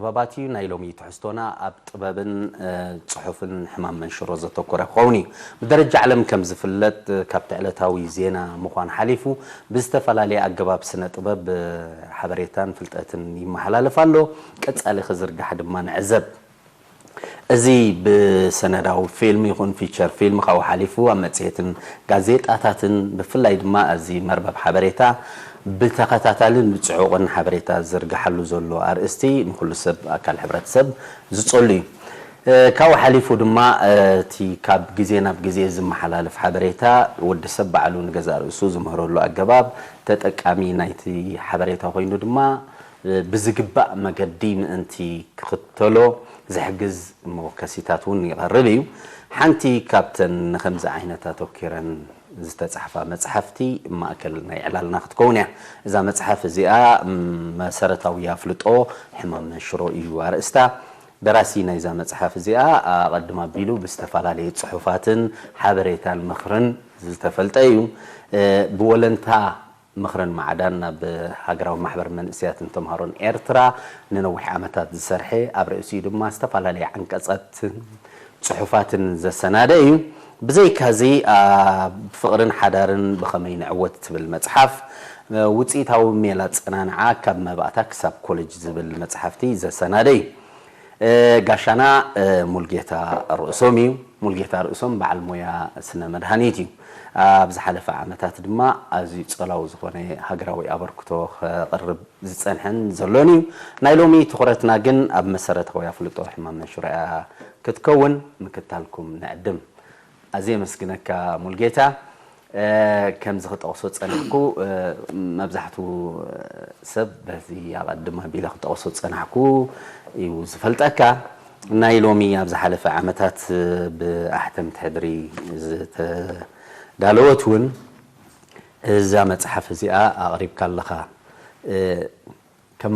መርበባት እዩ። ናይ ሎሚ ትሕዝቶና ኣብ ጥበብን፣ እ፣ ጽሑፍን ሕማም መንሽሮ ዘተኮረ ክኸውን እዩ። ብደረጃ ዓለም ከም ዝፍለጥ፣ እ፣ ካብቲ ዕለታዊ ዜና ምዃን ሓሊፉ፣ ብዝተፈላለየ ኣገባብ ስነ ጥበብ፣ እ፣ ሓበሬታን ፍልጠትን ይመሓላለፍ ኣሎ። ቀጻሊ ክዝርጋሕ ድማ ንዕዘብ። እዚ ብሰነዳዊ ፊልም ይኹን ፊቸር ፊልም፣ ካብኡ ሓሊፉ ኣብ መጽሔትን ጋዜጣታትን፣ ብፍላይ ድማ ኣብዚ መርበብ ሓበሬታ ብተኸታታልን ብጽዑቕን ሓበሬታ ዝዝርግሓሉ ዘሎ ኣርእስቲ፣ ንኹሉ ሰብ ኣካል ሕብረተሰብ ዝጸሉ እዩ። እ፣ ካብኡ ሓሊፉ ድማ፣ እ፣ እቲ ካብ ግዜ ናብ ግዜ ዝመሓላለፍ ሓበሬታ፣ ወዲ ሰብ ባዕሉ ንገዛእ ርእሱ ዝምህረሉ ኣገባብ፣ ተጠቃሚ ናይቲ ሓበሬታ ኮይኑ ድማ፣ እ፣ ብዝግባእ መገዲ ምእንቲ ክኽተሎ ዝሕግዝ መወከሲታት እውን ይቐርብ እዩ። ሓንቲ ካብተን ንከምዚ ዓይነት ኣተኪረን ዝተጻሕፋ መጽሓፍቲ ማእከል ናይ ዕላልና ክትከውን እያ። እዛ መጽሓፍ እዚኣ፣ ም፣ መሰረታዊ ኣፍልጦ ሕማም መንሽሮ እዩ ኣርእስታ። ደራሲ ናይዛ መጽሓፍ እዚኣ ኣቐድም ኣቢሉ ብዝተፈላለየ ጽሑፋትን ሓበሬታን ምኽርን ዝተፈልጠ እዩ። እ፣ ብወለንታ ምኽርን ማዕዳን ናብ ሃገራዊ ማሕበር መንእሰያትን ተምሃሮን ኤርትራ ንነዊሕ ዓመታት ዝሰርሐ፣ ኣብ ርእሲኡ ድማ ዝተፈላለየ ዓንቀጻትን ጽሑፋትን ዘሰናደ እዩ። ብዘይካዚ፣ ኣብ ፍቕርን ሓዳርን ብኸመይ ንዕወት ትብል መጽሓፍ፣ ውጽኢታዊ ሜላ ኣጸናንዓ ካብ መባእታ ክሳብ ኮሌጅ ዝብል መጽሓፍቲ ዘሰናደ እዩ። እ፣ ጋሻና፣ እ፣ ሙልጌታ ርእሶም እዩ። ሙልጌታ ርእሶም በዓል ሞያ ስነ መድሃኒት እዩ። ኣብ ዝሓለፈ ዓመታት ድማ ኣዝዩ ጸላዊ ዝኾነ ሃገራዊ ኣበርክቶ ከቕርብ ዝጸንሐን ዘሎን እዩ። ናይ ሎሚ ትኹረትና ግን ኣብ መሰረታዊ ኣፍልጦ ሕማም መንሽሮ እያ ክትከውን፣ ምክታልኩም ንዕድም። ኣዝየ የመስግነካ ሙልጌታ። እ፣ ከምዚ ክጠቕሶ ዝጸናሕኩ፣ እ፣ መብዛሕትኡ ሰብ በዚ ኣቐድም ኣቢለ ክጠቕሶ ዝጸናሕኩ እዩ ዝፈልጠካ። ናይ ሎሚ ኣብ ዝሓለፈ ዓመታት ብኣሕተምቲ ሕድሪ ዝተዳለወት እውን እዛ መጽሓፍ እዚኣ ኣቕሪብካ ኣለኻ። እ፣ ከም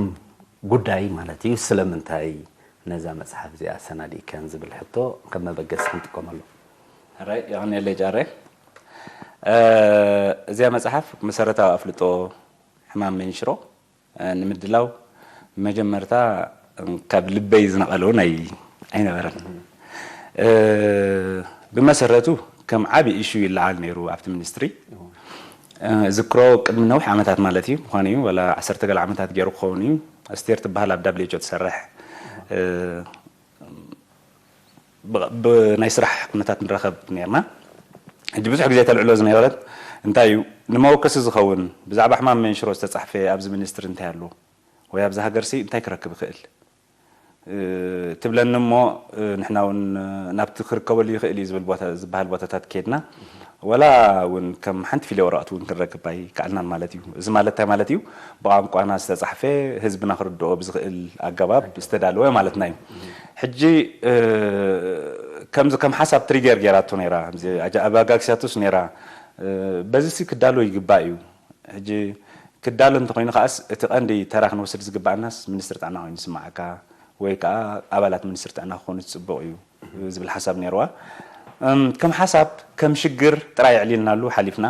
ጉዳይ ማለት እዩ፣ ስለምንታይ ነዛ መጽሓፍ እዚኣ ኣሰናዲእካን ዝብል ሕቶ ከም መበገሲ ክንጥቀመሉ። ሕራይ፣ የቐንየለይ ጃሬ። እ፣ እዚኣ መጽሓፍ መሰረታዊ ኣፍልጦ ሕማም መንሽሮ፣ እ፣ ንምድላው መጀመርታ ካብ ልበይ ዝነቐለ እውን ኣይ-፣ ኣይነበረን። እ፣ ብመሰረቱ ከም ዓቢ ኢሹ ይለዓል ነይሩ ኣብቲ ሚኒስትሪ። እ፣ ዝክሮ ቅድሚ ነዊሕ ዓመታት ማለት እዩ፣ ምዃኑ እዩ፣ ወላ ዓሰርተ ገለ ዓመታት ገይሩ ክኸውን እዩ። ኣስቴር ትበሃል ኣብ ደብሊው ኤች ኦ ትሰርሕ፣ እ፣ ብ-፣ ብናይ ስራሕ ኩነታት ንራኸብ ነይርና። ሕጂ ብዙሕ ግዜ ተልዕሎ ዝነበረት እንታይ እዩ፣ ንመወከሲ ዝኸውን ብዛዕባ ሕማም መንሽሮ ዝተጻሕፈ ኣብዚ ሚኒስትሪ እንታይ ኣሎ? ወይ ኣብዚ ሃገርሲ እንታይ ክረክብ ይኽእል? እ፣ ትብለኒ እሞ፣ እ፣ ንሕና እውን፣ እ፣ ናብቲ ክርከበሉ ይኽእል እዩ ዝብል ቦታ፣ ዝበሃል ቦታታት ከይድና፣ ወላ እውን ከም ሓንቲ ፊልያ ወረቐት እውን ክንረክብ ኣይከኣልናን ማለት እዩ። እዚ ማለት እንታይ ማለት እዩ? ብቋንቋና ዝተጻሕፈ፣ ህዝብና ክርድኦ ብዝኽእል ኣገባብ ዝተዳለወ ማለትና እዩ። ሕጂ፣ እ፣ ከምዚ ከም ሓሳብ ትሪገር ገይራቶ ነይራ፣ ከምዚ ኣጃ-፣ ኣባጋግሲያቶስ ነይራ። እ፣ በዚሲ ክዳሎ ይግባእ እዩ። ሕጂ ክዳሎ እንተኾይኑ ከኣስ፣ እቲ ቀንዲ ተራ ክንወስድ ዝግባኣናስ ሚኒስትሪ ጥዕና ኮይኑ ዝስማዓካ፣ ወይ ከኣ ኣባላት ሚኒስትሪ ጥዕና ክኾኑ ጽቡቕ እዩ ዝብል ሓሳብ ነይርዋ። እም፣ ከም ሓሳብ፣ ከም ሽግር ጥራይ ኣዕሊልናሉ ሓሊፍና፣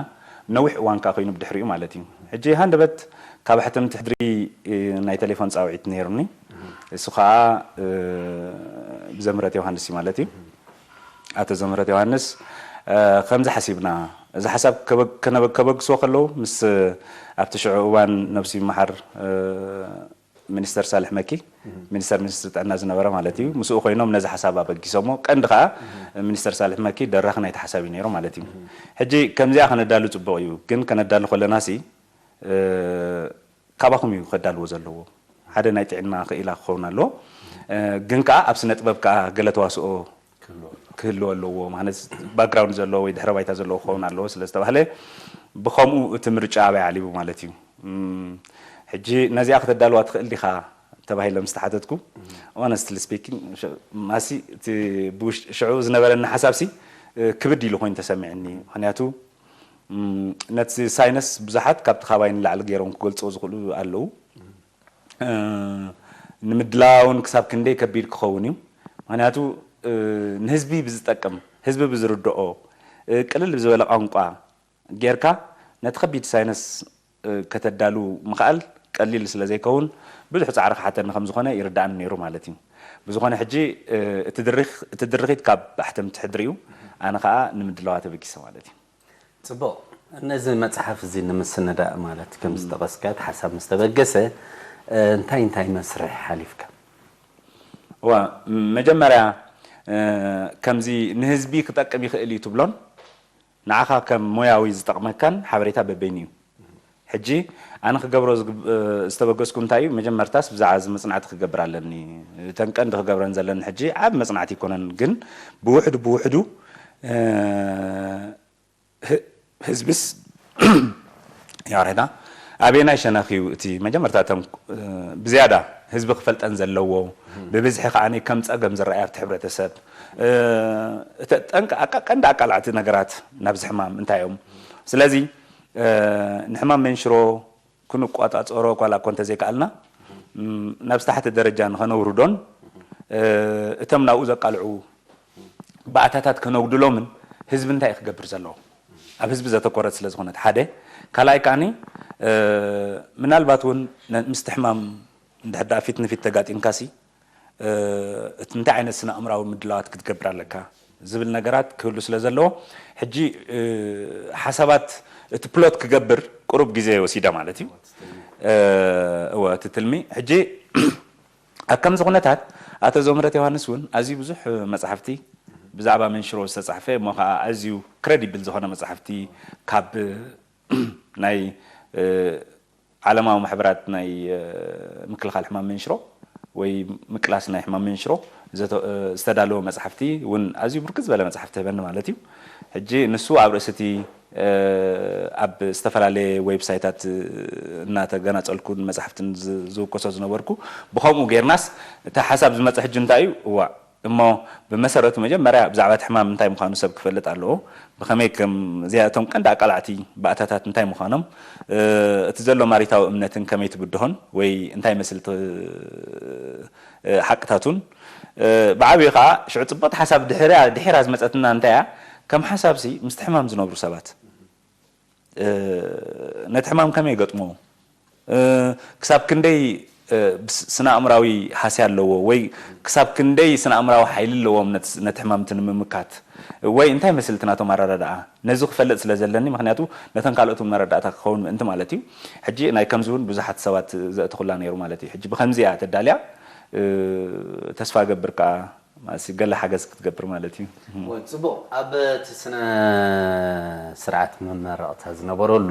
ነዊሕ እዋን ከኣ ኮይኑ ብድሕሪኡ ማለት እዩ። ሕጂ ሃንደበት ካብ ኣሕተምቲ ሕድሪ፣ እ፣ ናይ ቴሌፎን ጻውዒት ነይሩኒ። እሱ ከኣ፣ እ፣ ብዘምህረት ዮሃንስ እዩ ማለት እዩ። ኣቶ ዘምህረት ዮሃንስ፣ እ፣ ከምዚ ሓሲብና፣ እዚ ሓሳብ ከበግ-፣ ከነበ-፣ ከበግስዎ ከለዉ፣ ምስ ኣብቲ ሽዑ እዋን ነብሱ ይመሓር፣ እ፣ ሚኒስተር ሳልሕ መኪ፣ ሚኒስተር ሚኒስትሪ ጥዕና ዝነበረ ማለት እዩ፣ ምስኡ ኮይኖም ነዚ ሓሳብ ኣበጊሶሞ። ቀንዲ ከኣ ሚኒስተር ሳልሕ መኪ ደራኺ ናይቲ ሓሳብ እዩ ነይሩ ማለት እዩ። ሕጂ ከምዚኣ ከነዳሉ ጽቡቕ እዩ፣ ግን ከነዳሉ ከለናሲ፣ እ፣ ካባኹም እዩ ከዳልዎ ዘለዎ። ሓደ ናይ ጥዕና ክኢላ ክኸውን ኣለዎ። እ፣ ግን ከኣ ኣብ ስነ ጥበብ ከኣ ገለ ተዋስኦ ክህልዎ ኣለዎ። ማለት ባክግራውንድ ዘለዎ ወይ ድሕረ ባይታ ዘለዎ ክኸውን ኣለዎ ስለ ዝተባህለ፣ ብኸምኡ እቲ ምርጫ ኣበይ ዓሊቡ ማለት እዩ። እም፣ ሕጂ ነዚኣ ከተዳልዋ ትኽእል ዲኻ ተባሂለ ምስ ተሓተትኩ፣ ኦነስትሊ ስፒኪንግ፣ ሽ-፣ ማሲ እቲ ብውሽ-፣ ሽዑ ዝነበረኒ ሓሳብሲ፣ እ፣ ክብድ ኢሉ ኮይኑ ተሰሚዕኒ። ምኽንያቱ፣ እም፣ ነቲ ሳይነስ ብዙሓት ካብቲ ካባይ ንላዕሊ ገይሮም ክገልጽዎ ዝኽእሉ ኣለዉ። እ፣ ንምድላውን ክሳብ ክንደይ ከቢድ ክኸውን እዩ። ምኽንያቱ፣ እ፣ ንህዝቢ ብዝጠቅም፣ ህዝቢ ብዝርድኦ፣ እ፣ ቅልል ብዝበለ ቋንቋ ጌርካ ነቲ ከቢድ ሳይነስ፣ እ፣ ከተዳሉ ምኽኣል ቀሊል ስለ ዘይከውን ብዙሕ ጻዕሪ ክሓተኒ ከም ዝኾነ ይርዳእኒ ነይሩ ማለት እዩ። ብዝኾነ ሕጂ እቲ ድርኺት ካብ ኣሕተምቲ ሕድሪ እዩ፣ ኣነ ኸኣ ንምድላዋ ተበጊሰ ማለት እዩ። ጽቡቕ። ነዚ መጽሓፍ እዚ ንምስንዳእ ማለት ከም ዝጠቐስካ እቲ ሓሳብ ምስ ተበገሰ እንታይ እንታይ መስርሕ ሓሊፍካ? እዋ መጀመርያ ከምዚ ንህዝቢ ክጠቅም ይኽእል እዩ ትብሎን ንዓኻ ከም ሞያዊ ዝጠቕመካን ሓበሬታ በበይኑ እዩ። ሕጂ ኣነ ክገብሮ ዝተበገስኩ እንታይ እዩ፣ መጀመርታስ ብዛዕባ እዚ መጽናዕቲ ክገብር ኣለኒ። እተን ቀንዲ ክገብረን ዘለኒ ሕጂ ዓቢ መጽናዕቲ ኣይኮነን፣ ግን ብውሕዱ ብውሕዱ ህዝብስ ያሬዳ ኣበየናይ ሸነኽ እዩ እቲ መጀመርታ እቶም ብዝያዳ ህዝቢ ክፈልጠን ዘለዎ ብብዝሒ ከዓኒ ከም ጸገም ዝረኣይ ኣብቲ ሕብረተሰብ እቲ ጠንቂ ቀንዲ ኣቃላዕቲ ነገራት ናብዚ ሕማም እንታይ እዮም? ስለዚ ንሕማም መንሽሮ ክንቋጻጸሮ ኳላ እኮ እንተዘይከኣልና ናብ ዝተሓተ ደረጃ ንኸነውርዶን እቶም ናብኡ ዘቃልዑ ባእታታት ከነጉድሎምን ህዝቢ እንታይ ክገብር ዘለዎ ኣብ ህዝቢ ዘተኮረት ስለ ዝኾነት ሓደ ካልኣይ ከዓኒ ምናልባት እውን ምስቲ ሕማም እንድሕር ደኣ ፊት ንፊት ተጋጢምካሲ እቲ እንታይ ዓይነት ስነ ኣእምራዊ ምድላዋት ክትገብር ኣለካ ዝብል ነገራት ክህሉ ስለ ዘለዎ ሕጂ ሓሳባት እቲ ፕሎት ክገብር ቅሩብ ግዜ ወሲደ ማለት እዩ። እወ እቲ ትልሚ ሕጂ ኣብ ከምዚ ኩነታት ኣቶ ዘምህረት ዮሃንስ እውን ኣዝዩ ብዙሕ መፅሓፍቲ ብዛዕባ መንሽሮ ዝተፃሕፈ እሞ ከዓ ኣዝዩ ክረዲብል ዝኾነ መፅሓፍቲ ካብ ናይ ዓለማዊ ማሕበራት ናይ ምክልኻል ሕማም መንሽሮ ወይ ምቅላስ ናይ ሕማም መንሽሮ ዝተዳለወ መፅሓፍቲ እውን ኣዝዩ ብርክት ዝበለ መፅሓፍቲ ህበኒ ማለት እዩ። ሕጂ ንሱ ኣብ ርእሲ እቲ ኣብ ዝተፈላለየ ዌብሳይታት እናተገናፀልኩን መፅሓፍትን ዝውከሶ ዝነበርኩ ብኸምኡ ጌርናስ እቲ ሓሳብ ዝመፀ ሕጂ እንታይ እዩ እዋእ እሞ ብመሰረቱ መጀመርያ ብዛዕባ እቲ ሕማም እንታይ ምዃኑ ሰብ ክፈልጥ ኣለዎ። ብኸመይ ከም እዚኣ እቶም ቀንዲ ኣቃላዕቲ ባእታታት እንታይ ምዃኖም እቲ ዘሎ ማሪታዊ እምነትን ከመይ ትብድሆን ወይ እንታይ መስል ሓቅታቱን ብዓብዩ ከዓ ሽዑ ፅብቕቲ ሓሳብ ድሕሪያ ድሒራ ዝመፀትና እንታይ እያ ከም ሓሳብሲ ምስቲ ሕማም ዝነብሩ ሰባት ነቲ ሕማም ከመይ ይገጥሞ ክሳብ ክንደይ ስነ ኣእምራዊ ሃስያ ኣለዎ ወይ ክሳብ ክንደይ ስነ ኣእምራዊ ሓይሊ ኣለዎም ነቲ ሕማምቲ ንምምካት ወይ እንታይ መስል እቲ ናቶም ኣረዳድኣ ነዚ ክፈልጥ ስለ ዘለኒ ምክንያቱ ነተን ካልኦት እውን መረዳእታ ክኸውን ምእንቲ ማለት እዩ። ሕጂ ናይ ከምዚ እውን ብዙሓት ሰባት ዘእትኹላ ነይሩ ማለት እዩ። ሕጂ ብከምዚ እያ ተዳልያ ተስፋ ገብር ከዓ ማሲ ገለ ሓገዝ ክትገብር ማለት እዩ። ጽቡቕ። ኣብ እቲ ስነ ስርዓት መመረቕታ ዝነበረሉ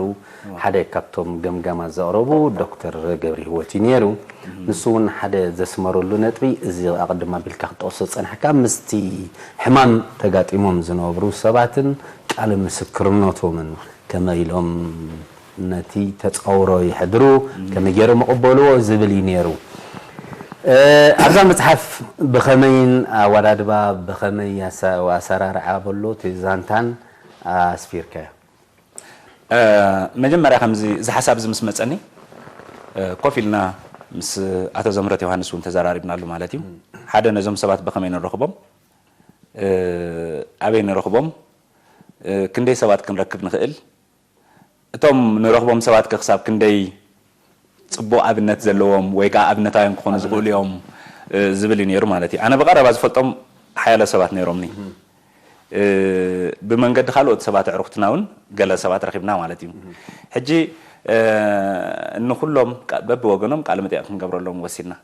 ሓደ ካብቶም ገምጋማት ዘቕረቡ ዶክተር ገብረ ህይወት እዩ ነይሩ። ንሱ እውን ሓደ ዘስመረሉ ነጥቢ እዚ ኣቕድም ኣቢልካ ክጠቕሶ ዝጸናሕካ ምስቲ ሕማም ተጋጢሞም ዝነብሩ ሰባትን ቃለ ምስክርነቶምን ከመይ ኢሎም ነቲ ተጻውሮ ይሕድሩ፣ ከመይ ገይሮም ይቕበልዎ ዝብል እዩ ነይሩ። ኣብዛ መጽሓፍ ብኸመይን ኣወዳድባ ብኸመይ ኣሰራርዓ በሎ እቲ ዛንታን ኣስፊርካዮ? መጀመርያ ከምዚ እዚ ሓሳብ እዚ ምስ መጸኒ ኮፍ ኢልና ምስ ኣቶ ዘምህረት ዮሃንስ እውን ተዘራሪብናሉ ማለት እዩ። ሓደ ነዞም ሰባት ብኸመይ ንረኽቦም፣ ኣበይ ንረኽቦም፣ ክንደይ ሰባት ክንረክብ ንኽእል፣ እቶም ንረኽቦም ሰባት ከ ክሳብ ክንደይ ጽቡቕ ኣብነት ዘለዎም ወይ ከዓ ኣብነታውያን ክኾኑ ዝኽእሉ እዮም ዝብል እዩ ነይሩ ማለት እዩ። ኣነ ብቐረባ ዝፈልጦም ሓያሎ ሰባት ነይሮምኒ። ብመንገዲ ካልኦት ሰባት ኣዕሩኽትና እውን ገለ ሰባት ረኺብና ማለት እዩ። ሕጂ ንኹሎም በብወገኖም ቃለ መጠይቕ ክንገብረሎም ወሲድና።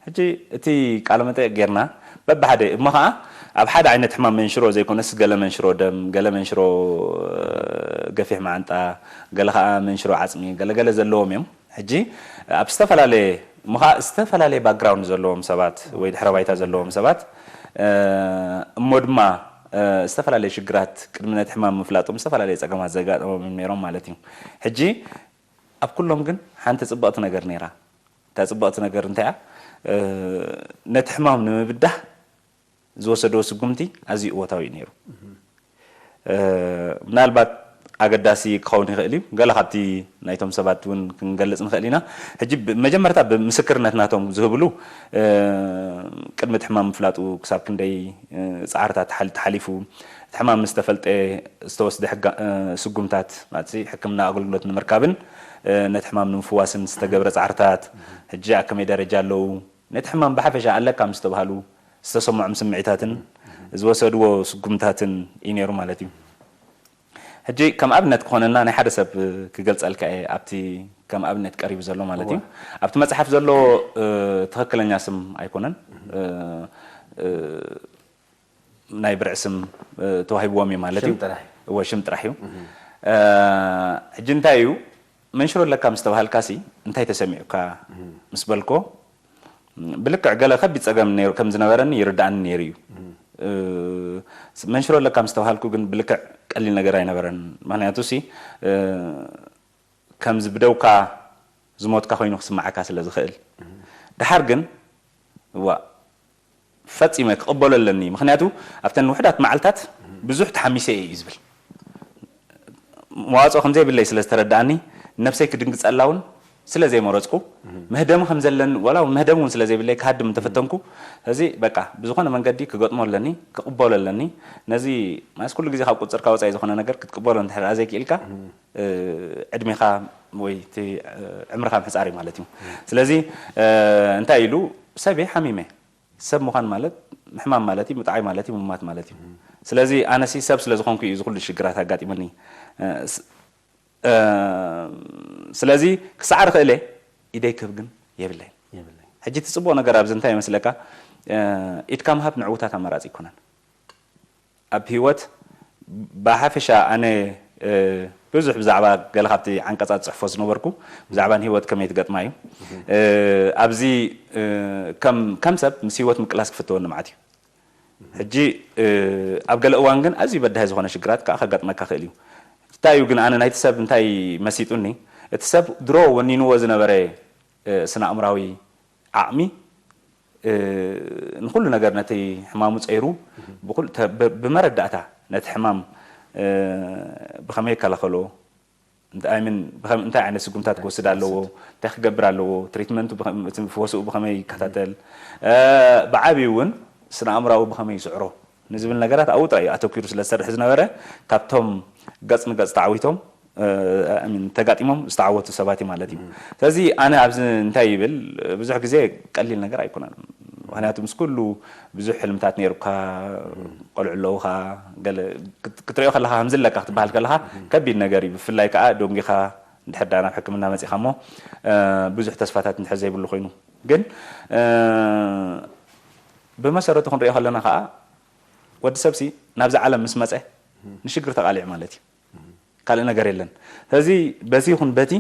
ሕጂ እቲ ቃለ መጠይቕ ጌርና በብሓደ እሞ ኸዓ ኣብ ሓደ ዓይነት ሕማም መንሽሮ ዘይኮነስ ገለ መንሽሮ ደም፣ ገለ መንሽሮ ገፊሕ መዓንጣ፣ ገለ ኸዓ መንሽሮ ዓፅሚ፣ ገለገለ ዘለዎም እዮም። ሕጂ ኣብ ዝተፈላለየ እሞ ኸዓ ዝተፈላለየ ባክግራውንድ ዘለዎም ሰባት ወይ ድሕረ ባይታ ዘለዎም ሰባት እሞ ድማ ዝተፈላለየ ሽግራት ቅድሚ ነቲ ሕማም ምፍላጦም ዝተፈላለየ ፀገማት ዘጋጠሞም እዮም ነይሮም ማለት እዩ። ሕጂ ኣብ ኩሎም ግን ሓንቲ ፅብቕቲ ነገር ነይራ። እታ ፅብቕቲ ነገር እንታይ እያ? ነቲ ሕማም ንምብዳህ ዝወሰድዎ ስጉምቲ ኣዝዩ እወታዊ እዩ ነይሩ። ምናልባት ኣገዳሲ ክኸውን ይኽእል እዩ። ገለ ካብቲ ናይቶም ሰባት እውን ክንገልጽ ንኽእል ኢና። ሕጂ መጀመርታ ብምስክርነት ናቶም ዝህብሉ ቅድሚ እቲ ሕማም ምፍላጡ ክሳብ ክንደይ ፃዕርታት ተሓሊፉ፣ እቲ ሕማም ምስ ተፈልጠ ዝተወስደ ሕጋ-፣ እ፣ ስጉምታት፣ ማለት ሕክምና ኣገልግሎት ንምርካብን፣ እ፣ ነቲ ሕማም ንምፍዋስን ዝተገብረ ጻዕርታት፣ ሕጂ ኣብ ከመይ ደረጃ ኣለዉ፣ ነቲ ሕማም ብሓፈሻ ኣለካ ምስ ተባሃሉ ዝተሰምዖም ስምዒታትን ዝወሰድዎ ስጉምታትን እዩ ነይሩ ማለት እዩ። ሕጂ ከም ኣብነት ክኾነና ናይ ሓደ ሰብ ክገልጸልካ እየ፣ ኣብቲ ከም ኣብነት ቀሪቡ ዘሎ ማለት እዩ። እወ። ኣብቲ መጽሓፍ ዘሎ፣ እ፣ ትኽክለኛ ስም ኣይኮነን። እ፣ እ፣ ናይ ብርዒ ስም፣ እ፣ ተዋሂብዎም እዩ ማለት እዩ። ሽም ጥራሕ። እወ፣ ሽም ጥራሕ እዩ። እህ። እ፣ ሕጂ እንታይ እዩ፣ መንሽሮ ኣለካ ምስ ተባሃልካሲ እንታይ ተሰሚዑካ ምስ በልኮ፣ ብልክዕ ገለ ከቢድ ጸገም ነይሩ፣ ከም ዝነበረኒ ይርድኣኒ ነይሩ እዩ። እህ። እ፣ መንሽሮ ኣለካ ምስ ተባሃልኩ ግን ብልክዕ ቀሊል ነገር ኣይነበረን። ምኽንያቱ ሲ፣ እ፣ ከምዚ ብደውካ ዝሞትካ ኮይኑ ክስምዓካ ስለ ዝኽእል። እህ። ደሓር ግን፣ እዋእ፣ ፈጺመ ክቕበሎ ኣለኒ። ምኽንያቱ ኣብተን ውሑዳት መዓልታት ብዙሕ ተሓሚሰ እየ እዩ ዝብል። መዋጽኦ ከም ዘይብለይ ስለ ዝተረድኣኒ፣ ነብሰይ ክድንግጸላ እውን ስለ ዘይመረጽኩ፣ እህ። መህደሚ ከም ዘለኒ፣ ዋላ እውን መህደሚ እውን ስለ ዘይብለይ ክሃድም እንተፈተንኩ፣ እዚ በቃ ብዝኾነ መንገዲ ክገጥሞ ኣለኒ፣ ክቕበሎ ኣለኒ። ነዚ ማለት ኩሉ ግዜ ካብ ቁጽርካ ወጻኢ ዝኾነ ነገር ክትቅበሎ እንድሕር ዘይክኢልካ፣ እህ። እ፣ ዕድሜኻ ወይ እቲ፣ እ፣ ዕምርኻ ምሕጻር እዩ ማለት እዩ። እህ። ስለዚ፣ እ፣ እንታይ ኢሉ፣ ሰብ እየ፣ ሓሚመ። ሰብ ምዃን ማለት ምሕማም ማለት እዩ፣ ምጥዓይ ማለት እዩ፣ ምማት ማለት እዩ። ስለዚ ኣነሲ ሰብ ስለ ዝኾንኩ እዩ እዚ ኩሉ ሽግራት ኣጋጢሙኒ። እ፣ ስ-፣ እ፣ ስለዚ ክሰዓር ክእለ ኢደይ ክህብ ግን የብለይ። የብለይ። ሕጂ እቲ ጽቡቕ ነገር ኣብዚ እንታይ ይመስለካ? እ፣ ኢድካ ምሃብ ንዕዉታት ኣማራጺ ኣይኮነን። ኣብ ህይወት ብሓፈሻ ኣነ፣ እ፣ ብዙሕ ብዛዕባ ገለ ካብቲ ዓንቀጻት ጽሕፎ ዝነበርኩ፣ ብዛዕባ ንህይወት ከመይ ትገጥማ እዩ። እ፣ ኣብዚ፣ እ፣ ከም፣ ከም ሰብ ምስ ህይወት ምቅላስ ክፍተወኒ መዓት እዩ። ሕጂ፣ እ፣ ኣብ ገለ እዋን ግን ኣዝዩ በዳሂ ዝኾነ ሽግራት ከኣ ከጋጥመካ ክእል እዩ። እንታይ እዩ ግን ኣነ ናይቲ ሰብ እንታይ መሲጡኒ፣ እቲ ሰብ ድሮ ወኒንዎ ዝነበረ፣ እ፣ ስነ ኣእምራዊ ዓቕሚ፣ እ፣ ንኹሉ ነገር ነቲ ሕማሙ ጸይሩ፣ ብኹል-፣ ተ-፣ ብ-፣ ብመረዳእታ ነቲ ሕማም፣ እ፣ ብኸመይ ይከላኸሎ፣ እንታይ ምን፣ ብኸም-፣ እንታይ ዓይነት ስጉምታት ክወስድ ኣለዎ፣ እንታይ ክገብር ኣለዎ፣ ትሪትመንቱ ብኸም-፣ እቲ ፈወስኡ ብኸመይ ይከታተል፣ እ፣ ብዓብዩ እውን ስነ ኣእምራዊ ብኸመይ ይስዕሮ ንዝብል ነገራት ኣብኡ ጥራይ እዩ ኣተኲሩ ስለ ዝሰርሕ ዝነበረ፣ ካብቶም ገጽ ንገጽ ተዓዊቶም፣ እ፣ I mean፣ ተጋጢሞም ዝተዓወቱ ሰባት እዩ ማለት እዩ። እም። ስለዚ ኣነ ኣብዚ እንታይ ይብል፣ ብዙሕ ግዜ ቀሊል ነገር ኣይኮነን። ምኽንያቱ ምስ ኩሉ ብዙሕ ሕልምታት ነይሩካ፣ እም። ቆልዑ ኣለዉኻ፣ ገለ ክት-፣ ክትሪኦ ከለኻ ከምዚ ኣለካ ክትበሃል ከለኻ እም። ከቢድ ነገር እዩ። ብፍላይ ከኣ ደንጒኻ እንድሕር ደኣ ናብ ሕክምና መጺኻ እሞ፣ እ፣ ብዙሕ ተስፋታት እንድሕር ዘይብሉ ኮይኑ። ግን፣ እ፣ ብመሰረቱ ክንሪኦ ከለና ከኣ ወዲ ሰብሲ ናብዚ ዓለም ምስ መጸ እም። ንሽግር ተቓሊዑ ማለት እዩ። ካልእ ነገር የለን። ስለዚ በዚ ይኹን በቲ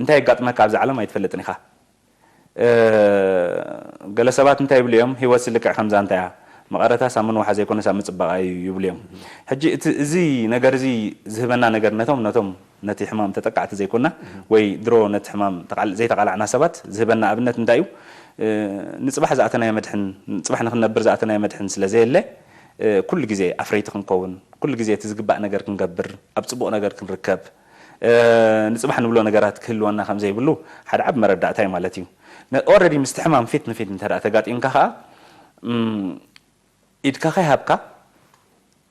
እንታይ የጋጥመካ ኣብዚ ዓለም ኣይትፈልጥን ኢኻ። እ፣ ገለ ሰባት እንታይ ይብሉ እዮም፣ ህይወትሲ ልክዕ ከምዛ እንታይ እያ፣ መቐረታስ ኣብ ምንዋሓ ዘይኮነስ ኣብ ምጽባቓ እዩ ይብሉ እዮም። ሕጂ እቲ፣ እዚ ነገር እዚ ዝህበና ነገር ነቶም፣ ነቶም ነቲ ሕማም ተጠቃዕቲ ዘይኮና ወይ ድሮ ነቲ ሕማም ተቓል-፣ ዘይተቓላዕና ሰባት ዝህበና ኣብነት እንታይ እዩ? እ፣ ንጽባሕ ዝኣተናዮ መድሕን፣ ንጽባሕ ንኽንነብር ዝኣተናዮ መድሕን ስለ ዘየለ፣ እ፣ ኩሉ ግዜ ኣፍረይቲ ክንከውን፣ ኩሉ ግዜ እቲ ዝግባእ ነገር ክንገብር፣ ኣብ ጽቡቕ ነገር ክንርከብ፣ እ፣ ንጽባሕ ንብሎ ነገራት ክህልወና ከም ዘይብሉ ሓደ ዓቢ መረዳእታ እዩ ማለት እዩ። ነ-፣ ኦረዲ ምስቲ ሕማም ፊት ንፊት እንተ ደኣ ተጋጢምካ ኸኣ፣ እም፣ ኢድካ ከይሃብካ፣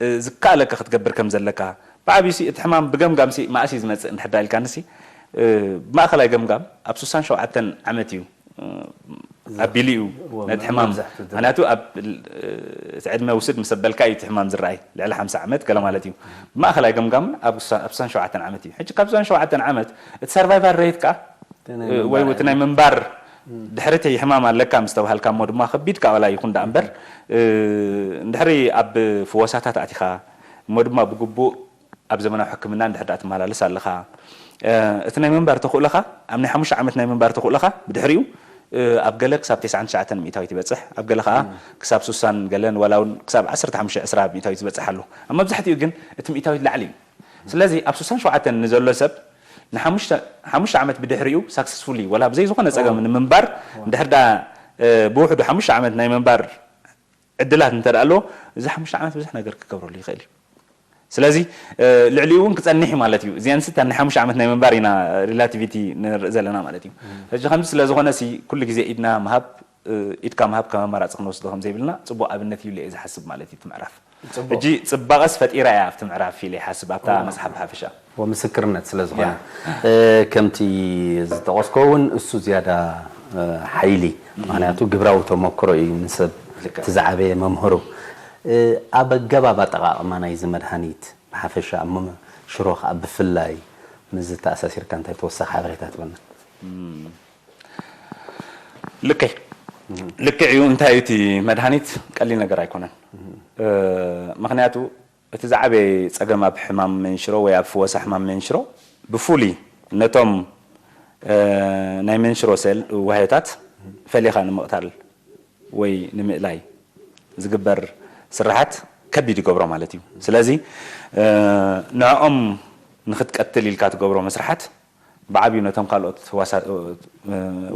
እ፣ ዝከኣለካ ክትገብር ከም ዘለካ፣ ብዓብዩሲ እቲ ሕማም ብገምጋምሲ መኣስ እዩ ዝመጽእ እንድሕር ደኣ ኢልካንሲ፣ እ፣ ብማእከላይ ገምጋም ኣብ ስሳን ሸውዓተን ዓመት እዩ፣ እ፣ ኣቢሉ እዩ እዎ፣ ነቲ ሕማም። መብዛሕትኡ ድማ። ምኽንያቱ ኣብ፣ እ፣ እቲ ዕድመ ውሱድ ምስ ኣበልካ እዩ እቲ ሕማም ዝረኣይ። ልዕሊ ሓምሳ ዓመት ገለ ማለት እዩ። ብማእከላይ ገምጋም ኣብ ሳ-፣ ኣብ ስሳን ሸውዓተን ዓመት እዩ። ሕጂ ካብ ስሳን ሸውዓተን ዓመት እቲ ሰርቫይቫል ሬት ከኣ፣ እቲ ናይ እ፣ ወይ ምንባር እቲ ናይ ዓይነት። ምንባር እም። ድሕሪ እቲ ሕማም ኣለካ ምስ ተባሃልካ እሞ ድማ ከቢድ ከኣ ዋላ ይኹን ደኣ እምበር፣ እ፣ እንድሕሪ ኣብ ፍወሳታት ኣቲኻ እሞ ድማ ብግቡእ ኣብ ዘመናዊ ሕክምና እንድሕር ደኣ ትመላለስ ኣለኻ፣ እ፣ እቲ ናይ ምንባር ተኽእሎኻ፣ ኣብ ናይ ሓሙሽተ ዓመት ናይ ምንባር ተኽእሎኻ ብድሕሪኡ፣ እ፣ ኣብ ገለ ክሳብ ተስዓን ትሽዓተን ሚእታዊት ይበጽሕ፣ ኣብ ገለ ከኣ እም። ክሳብ ስሳን ገለን ዋላ እውን ክሳብ ዓሰርተ ሓሙሽተ ዕስራ ሚእታዊት ዝበጽሕ ኣሎ። ኣብ መብዛሕትኡ ግን እቲ ሚእታዊት ላዕሊ እዩ። ስለዚ ኣብ ስሳን ሸውዓተን ንዘሎ ሰብ ንሓሙሽተ፣ ሓሙሽተ ዓመት ብድሕሪኡ ሳክሰስፉሊ ዋላ ብዘይ ዝኾነ ጸገም ኦ። ንምንባር ዋ። እንድሕር ደኣ፣ እ፣ ብውሕዱ ሓሙሽተ ዓመት ናይ ምንባር ዕድላት እንተ ደኣ ኣለዎ፣ እዚ ሓሙሽተ ዓመት ብዙሕ ነገር ክገብረሉ ይኽእል እዩ። ስለዚ፣ እ፣ ልዕሊኡ እውን ክጸንሕ እዩ ማለት እዩ። እዚኣንስ እታ ናይ ሓሙሽተ ዓመት ናይ ምንባር ኢና ሪላቲቪቲ ንርኢ ዘለና ማለት እዩ። እም። ሕጂ ከምዚ ስለ ዝኾነ ሲ፣ ኩሉ ግዜ ኢድና ምሃብ፣ እ፣ ኢድካ ምሃብ ከም ኣማራጺ ክንወስዶ ከም ዘይብልና ጽቡቕ ኣብነት እዩ ኢለ እየ ዝሓስብ ማለት እዩ እቲ ምዕራፍ። ሕጂ ጽባቐስ ፈጢራ እያ ኣብቲ ምዕራፍ ኢለ ይሓስብ ኣብታ መጽሓፍ ብሓፈሻ። ወምስክርነት ስለ ዝኾነ ከምቲ ዝጠቐስኮ እውን እሱ ዝያዳ ሓይሊ፣ ምክንያቱ ግብራዊ ተመክሮ እዩ ንሰብ እቲ ዝዓበየ መምህሩ። ኣብ ኣገባብ ኣጠቓቕማ ናይዚ መድሃኒት ብሓፈሻ ኣብ ሽሮ ከዓ ብፍላይ ምስዚ ተኣሳሲርካ እንታይ ተወሳኺ ሓበሬታ ትበና? ልክዕ ልክዕ እዩ። እንታይ እዩ እቲ መድሃኒት ቀሊል ነገር ኣይኮነን። ምክንያቱ እቲ ዝዓበየ ጸገም ኣብ ሕማም መንሽሮ ወይ ኣብ ፍወሳ ሕማም መንሽሮ ብፍሉይ ነቶም ናይ መንሽሮ ሴል ዋህዮታት ፈሊኻ ንምቕታል ወይ ንምእላይ ዝግበር ስራሓት ከቢድ ይገብሮ ማለት እዩ። ስለዚ ንዕኦም ንክትቀትል ኢልካ ትገብሮ መስርሓት ብዓብዩ ነቶም ካልኦት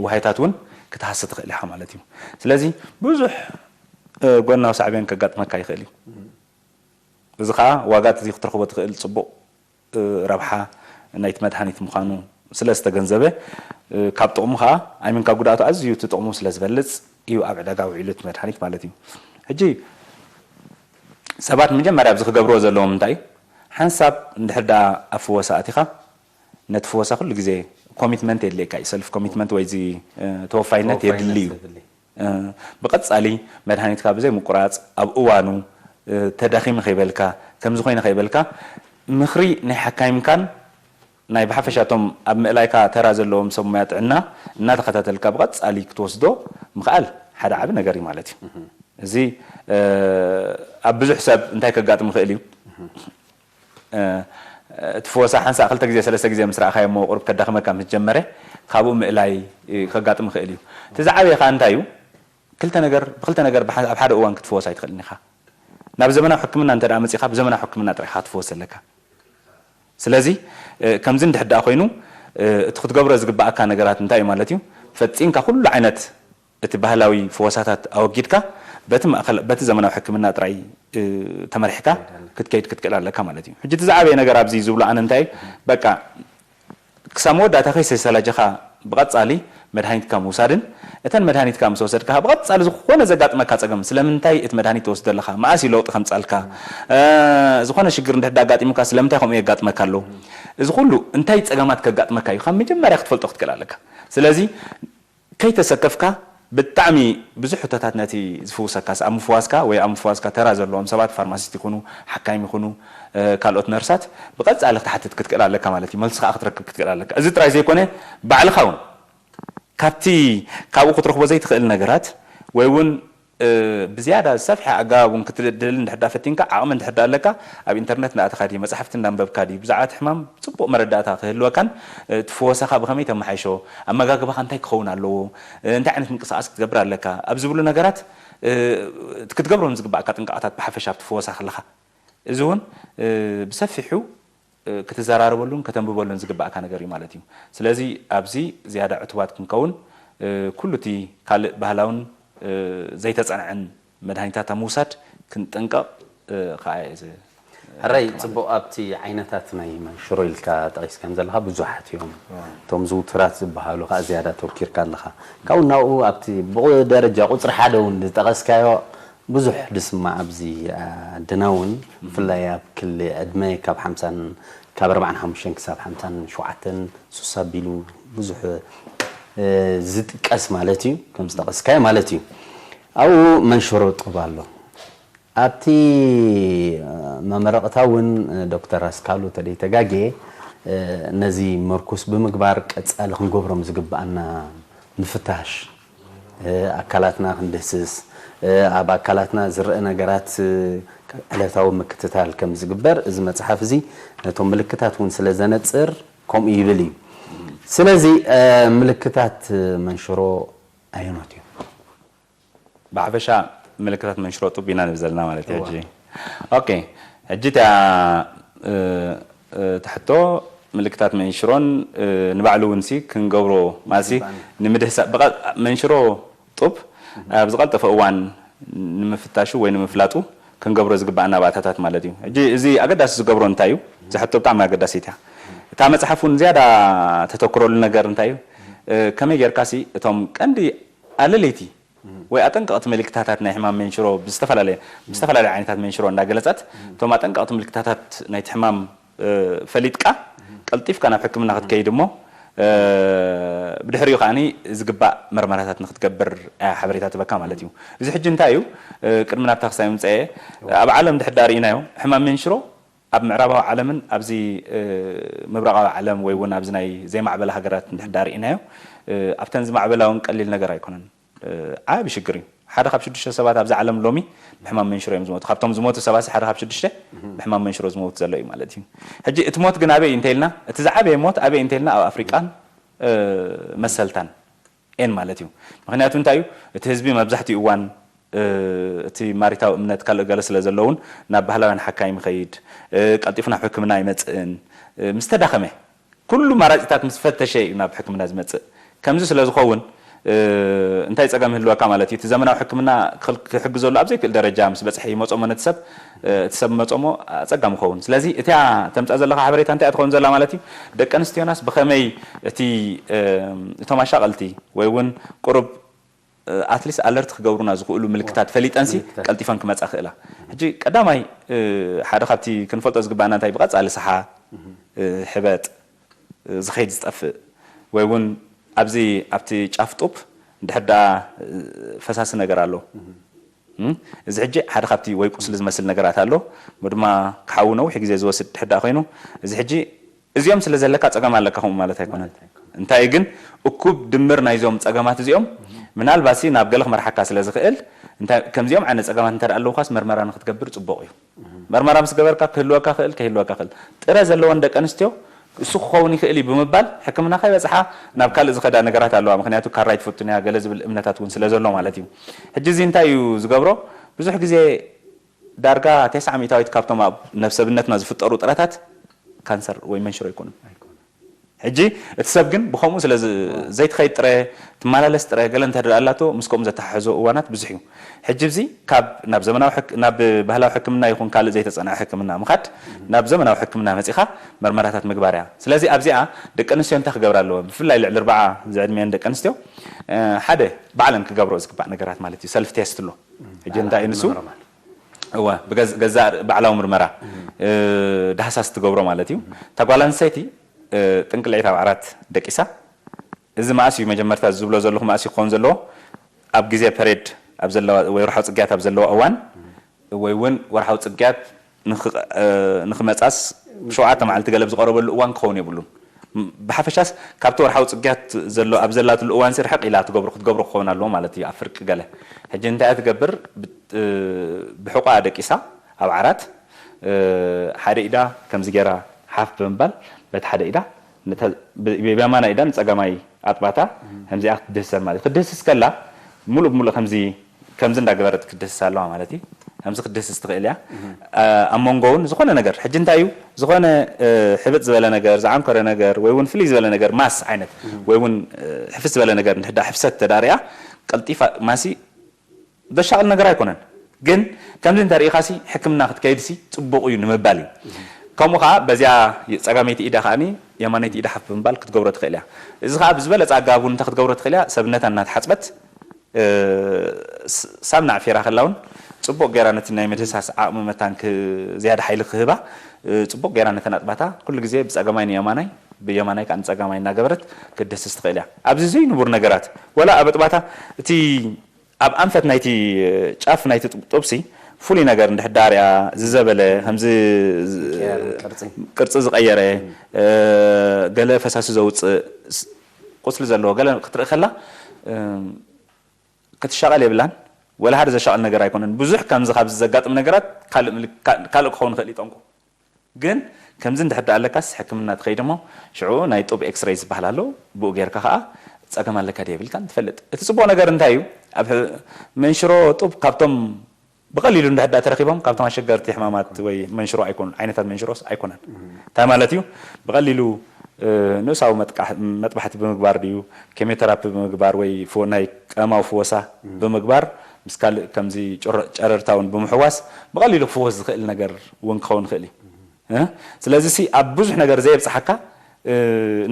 ዋህዮታት እውን ክትሃሲ ትኽእል ኢኻ ማለት እዩ። ስለዚ ብዙሕ ጎናዊ ሳዕቤን ከጋጥመካ ይኽእል እዩ። እዚ ከዓ ዋጋ እቲ ክትረኽቦ ትኽእል ፅቡቕ ረብሓ ናይቲ መድሃኒት ምዃኑ ስለ ዝተገንዘበ ካብ ጥቕሙ ከዓ ኣይምንካ ጉድኣቱ ኣዝዩ እቲ ጥቕሙ ስለ ዝበልፅ እዩ ኣብ ዕዳጋ ውዒሉ እቲ መድሃኒት ማለት እዩ። ሕጂ ሰባት መጀመርያ ኣብዚ ክገብርዎ ዘለዎም እንታይ ሓንሳብ እንድሕር ደኣ ኣብ ፍወሳ ኣቲኻ ነቲ ፍወሳ ኩሉ ግዜ ኮሚትመንት የድልየካ እዩ። ሰልፍ ኮሚትመንት ወይ እዚ ተወፋይነት የድሊ እዩ። ብቐጻሊ መድሃኒትካ ብዘይ ምቁራጽ ኣብ እዋኑ ተዳኺመ ከይበልካ ከምዚ ኮይነ ከይበልካ ምኽሪ ናይ ሓካይምካን ናይ ብሓፈሻ እቶም ኣብ ምእላይካ ተራ ዘለዎም ሰብ ሞያ ጥዕና እናተኸታተልካ ብቐጻሊ ክትወስዶ ምኽኣል ሓደ ዓቢ ነገር እዩ ማለት እዩ። እዚ ኣብ ብዙሕ ሰብ እንታይ ከጋጥም ይኽእል እዩ? እቲ ፍወሳ ሓንሳእ ክልተ ግዜ ሰለስተ ግዜ ምስ ረኣኻዮ እሞ ቁሩብ ከዳኽመካ ምስ ጀመረ ካብኡ ምእላይ ከጋጥም ይኽእል እዩ። እቲ ዝዓበየ ኸኣ እንታይ እዩ? ክልተ ነገር ብክልተ ነገር ኣብ ሓደ እዋን ክትፍወስ ኣይትኽእልን ኢኻ። ናብ ዘመናዊ ሕክምና እንተ ደኣ መጺኻ ብዘመናዊ ሕክምና ጥራይ ኢኻ ክትፍወስ ዘለካ። ስለዚ ከምዚ እንድሕር ደኣ ኮይኑ እቲ ክትገብሮ ዝግባኣካ ነገራት እንታይ እዩ ማለት እዩ? ፈጺምካ ኩሉ ዓይነት እቲ ባህላዊ ፈወሳታት ኣወጊድካ በቲ ማእከል በቲ ዘመናዊ ሕክምና ጥራይ ተመሪሕካ ክትከይድ ክትክእል ኣለካ ማለት እዩ። ሕጂ እቲ ዝዓበየ ነገር ኣብዚ ዝብሎ ኣነ እንታይ በቃ ክሳብ መወዳእታ ከይሰሰላጀኻ ብቐጻሊ መድሃኒትካ ምውሳድን እተን መድሃኒትካ ምስ ወሰድካ ብቐጻሊ ዝኾነ ዘጋጥመካ ጸገም ስለምንታይ እቲ መድሃኒት ትወስዶ ኣለኻ መኣስ እዩ ለውጢ ከምጻልካ ዝኾነ ሽግር እንድሕር ኣጋጢሙካ ስለምንታይ ከምኡ የጋጥመካ ኣሎ እዚ ኩሉ እንታይ ጸገማት ከጋጥመካ እዩ ካብ መጀመርያ ክትፈልጦ ክትክእል ኣለካ። ስለዚ ከይተሰከፍካ ብጣዕሚ ብዙሕ ሕቶታት ነቲ ዝፍውሰካ ኣብ ምፍዋስካ ወይ ኣብ ምፍዋስካ ተራ ዘለዎም ሰባት ፋርማሲስት ይኹኑ ሓካይም ይኹኑ ካልኦት ነርሳት ብቐጻሊ ክትሓትት ክትክእል ኣለካ ማለት እዩ። መልሲ ከዓ ክትረክብ ክትክእል ኣለካ። እዚ ጥራይ ዘይኮነ ባዕልኻ እውን ካብቲ ካብኡ ክትረኽቦ ዘይትኽእል ነገራት ወይ እውን ብዝያዳ ዝሰፍሐ ኣገባብ እውን ክትድል እንድሕር ዳ ፈቲንካ ዓቕሚ እንድሕር ዳ ኣለካ ኣብ ኢንተርነት እንዳኣተኻ ድዩ መፅሓፍቲ እንዳንበብካ ድዩ ብዛዕባ እቲ ሕማም ፅቡቕ መረዳእታ ክህልወካን እቲ ፍወሳኻ ብኸመይ ተመሓይሾ ኣመጋግባኻ እንታይ ክኸውን ኣለዎ እንታይ ዓይነት ምንቅስቓስ ክትገብር ኣለካ ኣብ ዝብሉ ነገራት ክትገብሮም ዝግባእካ ጥንቃቐታት ብሓፈሻ ኣብቲ ፍወሳ ከለኻ እዚ እውን ብሰፊሑ ክትዘራረበሉን ከተንብበሉን ዝግባእካ ነገር እዩ ማለት እዩ። ስለዚ ኣብዚ ዝያዳ ዕቱባት ክንከውን ኩሉ እቲ ካልእ ባህላውን ዘይተጸንዐን መድሃኒታት ኣብ ምውሳድ ክንጥንቀቕ ከኣ እየ ዝ- ሕራይ ጽቡቕ ኣብቲ ዓይነታት ናይ መንሽሮ ኢልካ ጠቒስካዮም ዘለኻ ብዙሓት እዮም። እቶም ዝውቱራት ዝበሃሉ ከኣ ዝያዳ ተወኪርካ ኣለኻ። ካብኡ ናብኡ ኣብቲ ብደረጃ ቁጽሪ ሓደ እውን ዝጠቐስካዮ ብዙሕ ዝስማዕ ኣብዚ ዓድና እውን ብፍላይ ኣብ ክሊ ዕድመ ካብ ሓምሳን ካብ ኣርባዓን ሓሙሽተን ክሳብ ሓምሳን ሸውዓተን ሱስ ኣቢሉ ብዙሕ ዝጥቀስ ማለት እዩ ከም ዝጠቐስካዮ ማለት እዩ ኣብኡ መንሽሮ ጡብ ኣሎ ኣብቲ መመረቕታ እውን ዶክተር ኣስካሉ ተደይተጋጌ ነዚ ምርኩስ ብምግባር ቀፃሊ ክንገብሮም ዝግብኣና ምፍታሽ ኣካላትና ክንድህስስ ኣብ ኣካላትና ዝረአ ነገራት ዕለታዊ ምክትታል ከም ዝግበር እዚ መፅሓፍ እዚ ነቶም ምልክታት እውን ስለ ዘነፅር ከምኡ ይብል እዩ። ስለዚ ምልክታት መንሽሮ ኣየኖት እዮም? ብሓፈሻ ምልክታት መንሽሮ ጡብ ኢና ንብል ዘለና ማለት እዩ። ሕጂ ኦኬ ሕጂ እታ ትሕቶ ምልክታት መንሽሮን ንባዕሉ እውን ሲ ክንገብሮ ማለት ሲ ንምድህሳ መንሽሮ ጡብ ኣብ ዝቐልጠፈ እዋን ንምፍታሹ ወይ ንምፍላጡ ክንገብሮ ዝግባኣና ባእታታት ማለት እዩ። ሕጂ እዚ ኣገዳሲ ዝገብሮ እንታይ እዩ? እዚ ሕቶ ብጣዕሚ ኣገዳሲት እያ። እታ መፅሓፍ እውን ዝያዳ ተተኩረሉ ነገር እንታይ እዩ? ከመይ ጌርካ ሲ እቶም ቀንዲ ኣለለይቲ ወይ ኣጠንቀቕቲ ምልክታታት ናይ ሕማም መንሽሮ ብዝተፈላለየ ብዝተፈላለየ ዓይነታት መንሽሮ እንዳገለጸት እቶም ኣጠንቀቕቲ ምልክታታት ናይቲ ሕማም ፈሊጥካ ቀልጢፍካ ናብ ሕክምና ክትከይድ እሞ ብድሕሪኡ ከዓኒ ዝግባእ መርመራታት ንክትገብር ሓበሬታ ትበካ ማለት እዩ። እዚ ሕጂ እንታይ እዩ? ቅድሚ ናብታ ክሳይ ምምፀኤ ኣብ ዓለም ድሕዳ ርኢናዮ ሕማም መንሽሮ ኣብ ምዕራባዊ ዓለምን ኣብዚ ምብራቓዊ ዓለም ወይ እውን ኣብዚ ናይ ዘይማዕበለ ሃገራት ድሕዳ ርኢናዮ ኣብተን ዝማዕበላ እውን ቀሊል ነገር ኣይኮነን። ዓቢ ሽግር እዩ። ሓደ ካብ ሽዱሽተ ሰባት ኣብዚ ዓለም ሎሚ ብሕማም መንሽሮ እዮም ዝሞቱ። ካብቶም ዝሞቱ ሰባት ሓደ ካብ ሽዱሽተ ብሕማም መንሽሮ ዝሞት ዘሎ እዩ ማለት እዩ። ሕጂ እቲ ሞት ግን ኣበይ እንተኢልና እቲ ዝዓበየ ሞት ኣበይ እንተኢልና ኣብ ኣፍሪቃን መሰልታን ኤን ማለት እዩ። ምክንያቱ እንታይ እዩ? እቲ ህዝቢ መብዛሕትኡ እዋን እቲ ማሪታዊ እምነት ካልእ ገለ ስለ ዘለውን ናብ ባህላውያን ሓካይም ይኸይድ፣ ቀልጢፉ ናብ ሕክምና ኣይመፅእን፣ ምስ ተዳኸመ ኩሉ ማራፂታት ምስ ፈተሸ እዩ ናብ ሕክምና ዝመፅእ። ከምዚ ስለ ዝኸውን እንታይ ፀገም ይህልወካ ማለት እዩ? እቲ ዘመናዊ ሕክምና ክሕግዘሉ ኣብ ዘይክእል ደረጃ ምስ በፅሐ ይመፆሞ ነቲ ሰብ እቲ ሰብ መፆሞ ኣፀጋሚ ይኸውን። ስለዚ እቲያ ተምፃእ ዘለካ ሓበሬታ እንታይ ትኸውን ዘላ ማለት እዩ? ደቂ ኣንስትዮናስ ብኸመይ እቲ እቶም ኣሻቐልቲ ወይ እውን ቁሩብ ኣትሊስት ኣለርት ክገብሩና ዝኽእሉ ምልክታት ፈሊጠንሲ ቀልጢፈን ክመፃ ክእላ። ሕጂ ቀዳማይ ሓደ ካብቲ ክንፈልጦ ዝግባእና እንታይ ብቐፃሊ ሰሓ ሕበጥ ዝኸይድ ዝጠፍእ ወይ እውን ኣብዚ ኣብቲ ጫፍ ጡብ እንድሕር ደኣ ፈሳሲ ነገር ኣሎ። እዚ ሕጂ ሓደ ካብቲ ወይ ቁስሊ ዝመስል ነገራት ኣሎ እሞ ድማ ክሓዊ ነዊሕ ግዜ ዝወስድ ድሕር ደኣ ኮይኑ እዚ ሕጂ እዚኦም ስለ ዘለካ ፀገም ኣለካ ከምኡ ማለት ኣይኮነን። እንታይ ግን እኩብ ድምር ናይዞም ፀገማት እዚኦም ምናልባት ናብ ገለ ክመርሓካ ስለ ዝኽእል ከምዚኦም ዓይነት ፀገማት እንተ ኣለውካስ መርመራ ንክትገብር ፅቡቕ እዩ። መርመራ ምስ ገበርካ ክህልወካ ክእል ከይህልወካ ክእል ጥረ ዘለወን ደቂ ኣንስትዮ እሱ ክኸውን ይኽእል እዩ ብምባል ሕክምና ከይበፅሓ ናብ ካልእ ዝኸዳ ነገራት ኣለዋ። ምክንያቱ ካራይ ትፍቱን እያ ገለ ዝብል እምነታት እውን ስለ ዘሎ ማለት እዩ። ሕጂ እዚ እንታይ እዩ ዝገብሮ? ብዙሕ ግዜ ዳርጋ ተስዓ ሚእታዊት ካብቶም ኣብ ነብሰብነትና ዝፍጠሩ ጥረታት ካንሰር ወይ መንሽሮ ኣይኮኑን። ሕጂ እቲ ሰብ ግን ብኸምኡ ስለ ዘይትኸይድ ጥረ ትመላለስ ጥረ ገለ እንተ ኣላቶ ምስ ከምኡ ዘተሓሕዞ እዋናት ብዙሕ እዩ። ሕጂ እዚ ካብ ናብ ዘመናዊ ናብ ባህላዊ ሕክምና ይኹን ካልእ ዘይተፀንዐ ሕክምና ምኻድ ናብ ዘመናዊ ሕክምና መፂኻ መርመራታት ምግባር እያ። ስለዚ ኣብዚኣ ደቂ ኣንስትዮ እንታይ ክገብራ ኣለዎ? ብፍላይ ልዕሊ ኣርብዓ ዝዕድሚአን ደቂ ኣንስትዮ ሓደ ባዕለን ክገብሮ ዝግባእ ነገራት ማለት እዩ። ሰልፍ ቴስት ኣሎ። ሕጂ እንታይ እዩ ንሱ? እወ ብገዛእ ባዕላዊ ምርመራ ዳህሳስ ትገብሮ ማለት እዩ። እታ ጓል ኣንስተይቲ ጥንቅልዒት ኣብ ዓራት ደቂሳ እዚ መኣስ እዩ መጀመርታ ዝብሎ ዘለኹ መኣስ እዩ ክኸውን ዘለዎ ኣብ ግዜ ፐሬድ ኣብ ዘለዋ ወይ ወርሓዊ ፅግያት ኣብ ዘለዋ እዋን ወይ እውን ወርሓዊ ፅግያት ንክመፃስ ሸውዓተ መዓልቲ ገለ ዝቀረበሉ እዋን ክኸውን የብሉን። ብሓፈሻስ ካብቲ ወርሓዊ ፅግያት ዘሎ ኣብ ዘላትሉ እዋንሲ ርሕቕ ኢላ ትገብሮ ክትገብሮ ክኸውን ኣለዎ ማለት እዩ። ኣብ ፍርቂ ገለ ሕጂ እንታይ እያ ትገብር? ብሕቋ ደቂሳ ኣብ ዓራት ሓደ ኢዳ ከምዚ ገይራ ሓፍ ብምባል በቲ ሓደ ኢዳ ብየማና ኢዳ ንፀጋማይ ኣጥባታ ከምዚኣ ክትድህሰን ማለት እዩ። ክትድህስስ ከላ ሙሉእ ብሙሉእ ከምዚ ከምዚ እንዳገበረት ክትድህስስ ኣለዋ ማለት እዩ። ከምዚ ክትድህስስ ትኽእል እያ። ኣብ መንጎ እውን ዝኾነ ነገር ሕጂ እንታይ እዩ ዝኾነ ሕብጥ ዝበለ ነገር ዝዓንከረ ነገር ወይ እውን ፍልይ ዝበለ ነገር ማስ ዓይነት ወይ እውን ሕፍስ ዝበለ ነገር እንድሕዳ ሕፍሰት ተዳሪያ ቀልጢፋ ማሲ ዘሻቕል ነገር ኣይኮነን። ግን ከምዚ እንተርኢኻሲ ሕክምና ክትከይድሲ ፅቡቕ እዩ ንምባል እዩ። ከምኡ ከዓ በዚኣ ፀጋመይቲ ኢዳ ከዓኒ የማነይቲ ኢዳ ሓፍ ብምባል ክትገብሮ ትኽእል እያ። እዚ ከዓ ብዝበለፀ ኣገባብ እውን እንታይ ክትገብሮ ትኽእል እያ? ሰብነታ እናተሓፅበት ሳምና ዕፊራ ከላ እውን ፅቡቕ ገይራ ነቲ ናይ ምድህሳስ ዓቕሚ መታን ዝያዳ ሓይሊ ክህባ ፅቡቕ ገይራ ነተን ኣጥባታ ኩሉ ግዜ ብፀገማይ ንየማናይ ብየማናይ ከዓ ንፀጋማይ እናገበረት ክትድህስስ ትኽእል እያ። ኣብዚ ዘይንቡር ነገራት ወላ ኣብ ኣጥባታ እቲ ኣብ ኣንፈት ናይቲ ጫፍ ናይቲ ጥብሲ ፍሉይ ነገር እንድሕር ዳርያ ዝዘበለ ከምዚ ቅርፂ ዝቀየረ ገለ ፈሳሲ ዘውፅእ ቁስሊ ዘለዎ ገለ ክትርኢ ከላ ክትሻቐል የብላን። ወላ ሓደ ዘሻቐል ነገር ኣይኮነን። ብዙሕ ከምዚ ካብዚ ዘጋጥም ነገራት ካልእ ክኸውን ይኽእል ይጠንቁ። ግን ከምዚ እንድሕር ደኣ ኣለካስ ሕክምና ትኸይድ እሞ ሽዑ ናይ ጡብ ኤክስሬይ ዝበሃል ኣሎ። ብኡ ጌርካ ከዓ ፀገም ኣለካ ዶ የብልካን ትፈልጥ። እቲ ፅቡቕ ነገር እንታይ እዩ? ኣብ መንሽሮ ጡብ ካብቶም ብቐሊሉ እንድሕር ደኣ ተረኺቦም ካብቶም ኣሸገርቲ ሕማማት ወይ መንሽሮ ኣይኮኑን፣ ዓይነታት መንሽሮስ ኣይኮነን። እንታይ ማለት እዩ? ብቐሊሉ ንኡሳዊ መጥባሕቲ ብምግባር ድዩ ኬሚዮተራፒ ብምግባር ወይ ናይ ቀማዊ ፍወሳ ብምግባር ምስ ካልእ ከምዚ ጨረርታ እውን ብምሕዋስ ብቐሊሉ ክፍወስ ዝኽእል ነገር እውን ክኸውን ይኽእል እዩ። ስለዚ ሲ ኣብ ብዙሕ ነገር ዘየብፅሓካ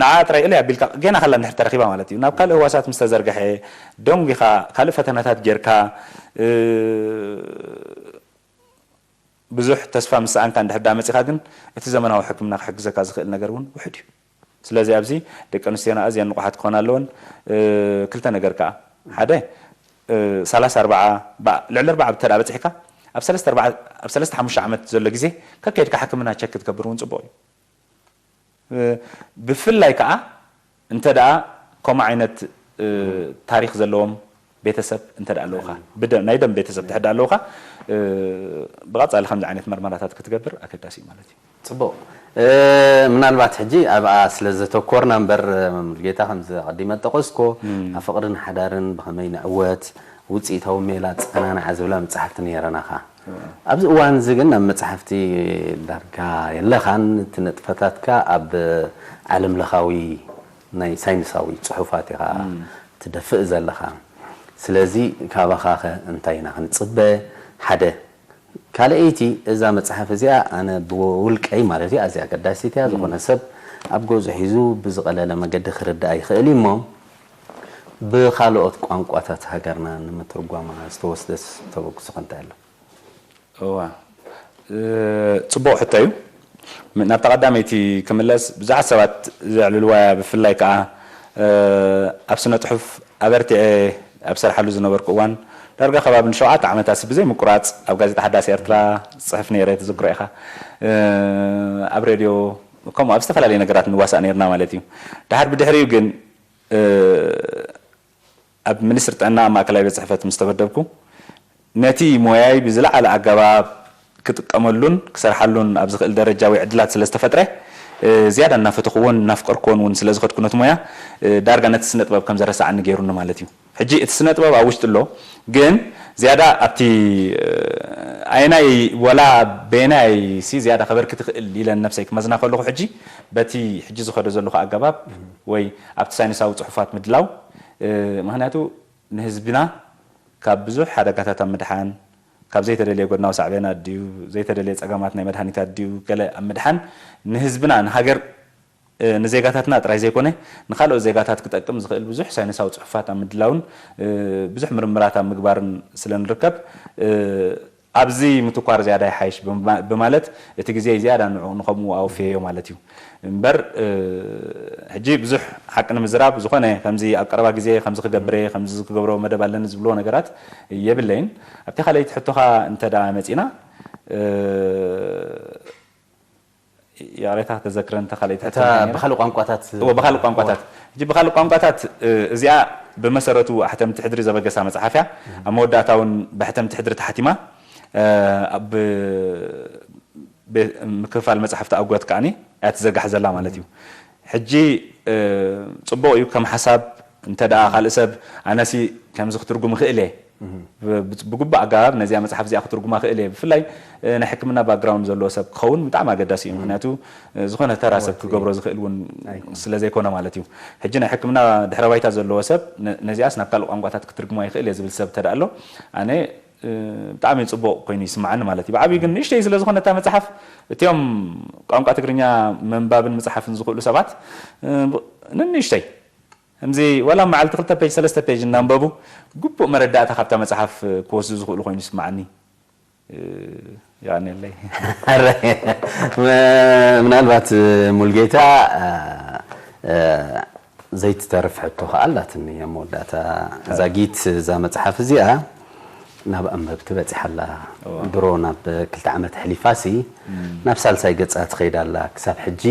ንዓ ጥራይ እለ ኣቢልካ ጌና ከላ እንድሕር ተረኺባ ማለት እዩ። ናብ ካልእ ህዋሳት ምስ ተዘርግሐ፣ ደንጒኻ፣ ካልእ ፈተናታት ጌርካ፣ እ፣ ብዙሕ ተስፋ ምስ ሰኣንካ እንድሕር ደኣ መጺኻ ግን፣ እቲ ዘመናዊ ሕክምና ክሕግዘካ ዝኽእል ነገር እውን ውሑድ እዩ። ስለዚ ኣብዚ ደቂ ኣንስትዮና ኣዝየን ንቑሓት ክኾና ኣለወን። እ፣ ክልተ ነገር ከኣ፣ ሓደ፣ እ፣ ሰላሳ ኣርባዓ፣ ባ-፣ ልዕሊ ኣርባዓ እንተ ደኣ በጺሕካ፣ ኣብ ሰለስተ ኣርባዓ፣ ኣብ ሰለስተ ሓሙሽተ ዓመት ዘሎ ግዜ ከከይድካ ሕክምና ቸክ ክትገብር እውን ጽቡቕ እዩ። እ፣ ብፍላይ ከኣ እንተ ደኣ ከምኡ ዓይነት፣ እ፣ ታሪኽ ዘለዎም ቤተሰብ እንተ ደኣ ኣለውኻ፣ ብደ-፣ ናይ ደም ቤተሰብ እንተ ደኣ ኣለውኻ፣ እ፣ ብቐጻሊ ከምዚ ዓይነት መርመራታት ክትገብር ኣገዳሲ እዩ ማለት እዩ። ጽቡቕ። እ፣ ምናልባት ሕጂ ኣብኣ ስለ ዘተኮርና እምበር፣ ሙሉጌታ፣ ከምዚ ኣቐዲመ እጠቐስኮ፣ እም። ኣብ ፍቕርን ሓዳርን ብኸመይ ንዕወት፣ ውጽኢታዊ ሜላ ጸናንዓ ዝብላ መጻሕፍቲ ነይረናኻ። እዋ። ኣብዚ እዋን እዚ ግን ኣብ መጻሕፍቲ ዳርጋ የለኻን፣ እቲ ንጥፈታትካ ኣብ ዓለም ለኻዊ ናይ ሳይንሳዊ ጽሑፋት ኢኻ እም። ትደፍእ ዘለኻ። ስለዚ ካባኻኸ እንታይ ኢና ክንጽበ? ሓደ። ካልኣይቲ፣ እዛ መጽሓፍ እዚኣ ኣነ ብውልቀይ ማለት እዩ፣ ኣዝያ ኣገዳሲት እያ። እም። ዝኾነ ሰብ ኣብ ገዝኡ ሒዙ ብዝቐለለ መገዲ ክርድኣ ይኽእል እዩ እሞ፣ ብኻልኦት ቋንቋታት ሃገርና ንምትርጓማ ዝተወስደስ ተበግሶ እንታይ ኣሎ? እዋ፣ እ፣ ጽቡቕ ሕቶ እዩ። ም-፣ ናብታ ቀዳመይቲ ክምለስ፣ ብዙሓት ሰባት ዘዕልልዋ እያ፣ ብፍላይ ከኣ፣ እ፣ ኣብ ስነ ጽሑፍ ኣበርቲዐ ኣብ ሰርሓሉ ዝነበርኩ እዋን፣ ዳርጋ ከባቢ ንሸውዓተ ዓመታት ብዘይ ምቁራጽ ኣብ ጋዜጣ ሓዳስ ኤርትራ ጽሕፍ ነይረ፣ ትዝክሮ ኢኻ። እ፣ ኣብ ሬድዮ፣ ከምኡ ኣብ ዝተፈላለዩ ነገራት ንዋሳእ ነይርና ማለት እዩ። ደሓር ብድሕሪኡ ግን፣ እ፣ ኣብ ሚኒስትሪ ጥዕና ኣብ ማእከላይ ቤት ጽሕፈት ምስ ተመደብኩ፣ ነቲ ሞያይ ብዝለዓለ ኣገባብ ክጥቀመሉን ክሰርሓሉን ኣብ ዝኽእል ደረጃ ወይ ዕድላት ስለ ዝተፈጥረ፣ እ፣ ዝያዳ እናፈተኹዎን እናፍቀርኩዎን እውን ስለ ዝኸድኩ ነቲ ሞያ፣ እ፣ ዳርጋ ነቲ ስነ ጥበብ ከም ዘረስዓኒ ገይሩኒ ማለት እዩ። ሕጂ እቲ ስነ ጥበብ ኣብ ውሽጢ ኣሎ፣ ግን ዝያዳ ኣብቲ፣ እ፣ ኣየናይ ወላ በየናይ ሲ ዝያዳ ከበርክት ይኽእል ኢለ ንነብሰይ ክመዝና ከለኹ፣ ሕጂ በቲ ሕጂ ዝኸዶ ዘለኹ ኣገባብ ወይ ኣብቲ ሳይንሳዊ ጽሑፋት ምድላው፣ እ፣ ምኽንያቱ ንህዝብና ካብ ብዙሕ ሓደጋታት ኣብ ምድሓን፣ ካብ ዘይተደልየ ጎድናዊ ሳዕቤናት ድዩ፣ ዘይተደልየ ጸገማት ናይ መድሃኒታት ድዩ፣ ገለ ኣብ ምድሓን፣ ንህዝብና፣ ንሃገር፣ እ፣ ንዜጋታትና ጥራይ ዘይኮነ፣ ንኻልኦት ዜጋታት ክጠቅም ዝኽእል ብዙሕ ሳይንሳዊ ጽሑፋት ኣብ ምድላውን፣ እ፣ ብዙሕ ምርምራት ኣብ ምግባርን ስለ ንርከብ፣ እ፣ ኣብዚ ምትኳር ዝያዳ ይሓይሽ ብማ-፣ ብማለት፣ እቲ ግዜ ዝያዳ ንዑ-፣ ንኸምኡ ኣውፍየዮ ማለት እዩ። እምበር፣ እ፣ ሕጂ ብዙሕ ሓቂ ንምዝራብ፣ ዝኾነ ከምዚ ኣብ ቀረባ ግዜ ከምዚ ክገብር እየ፣ ከምዚ ክገብሮ መደብ ኣለኒ ዝብልዎ ነገራት የብለይን። ኣብቲ ካልኣይቲ ሕቶኻ እንተ ደኣ መጺና፣ እ፣ ይቕሬታ፣ ክተዘክረን እንተ ካልኣይቲ ሕቶ እታ እንታይ ነይራ? ብኻልእ ቋንቋታት እዎ፣ ብኻልእ ቋንቋታት። ሕጂ ብኻልእ ቋንቋታት፣ እ፣ እዚኣ ብመሰረቱ ኣሕተምቲ ሕድሪ ዘበገሳ መጽሓፍ እያ። ኣብ መወዳእታ እውን ብኣሕተምቲ ሕድሪ ተሓቲማ፣ እ፣ ኣብ ቤ-፣ ምክፍፋል መጻሕፍቲ ኣጎት ከኣኒ እያ ትዘጋሕ ዘላ ማለት እዩ። ሕጂ፣ እ፣ ጽቡቕ እዩ ከም ሓሳብ፣ እንተ ደኣ ካልእ ሰብ ኣነሲ ከምዚ ክትርጉም እኽእል እየ፣ ብ-፣ ብ-፣ ብግቡእ ኣገባብ ነዚኣ መጽሓፍ እዚኣ ክትርጉማ እኽእል እየ። ብፍላይ፣ እ፣ ናይ ሕክምና ባክግራውንድ ዘለዎ ሰብ ክኸውን ብጣዕሚ ኣገዳሲ እዩ። ምኽንያቱ፣ እ፣ ዝኾነ ተራ ሰብ ክገብሮ ዝኽእል እውን ኣይኮነን። ስለ ዘይኮነ ማለት እዩ። ሕጂ ናይ ሕክምና ድሕረ ባይታ ዘለዎ ሰብ ነ-፣ ነዚኣስ ናብ ካልእ ቋንቋታት ክትርጉማ ይኽእል እየ ዝብል ሰብ እንተ ደኣ ኣሎ፣ ኣነ፣ እ፣ ብጣዕሚ ጽቡቕ ኮይኑ ይስምዓኒ ማለት እዩ። ብዓብዩ ግን ንእሽተይ ስለ ዝኾነ እታ መጽሓፍ፣ እቲኦም ቋንቋ ትግርኛ ምንባብን ምጽሓፍን ዝኽእሉ ሰባት፣ እ፣ ብ-፣ ንንእሽተይ፣ ከምዚ ዋላ መዓልቲ ክልተ ፔጅ፣ ሰለስተ ፔጅ እናንበቡ ግቡእ መረዳእታ ካብታ መጽሓፍ ክወስዱ ዝኽእሉ ኮይኑ ይስምዓኒ። እ፣ የቐንየለይ። ም-፣ ምናልባት ሙልጌታ፣ እ፣ እ፣ ዘይትተርፍ ሕቶ ከኣ ኣላትኒ ኣብ መወዳእታ። ዛጊት እዛ መጽሓፍ እዚኣ ናብ ኣንበብቲ በጺሓ ኣላ። እዋ። ድሮ ናብ ክልተ ዓመት ኣሕሊፋሲ፣ እም። ናብ ሳልሳይ ገጻ ትኸይድ ኣላ። ክሳብ ሕጂ፣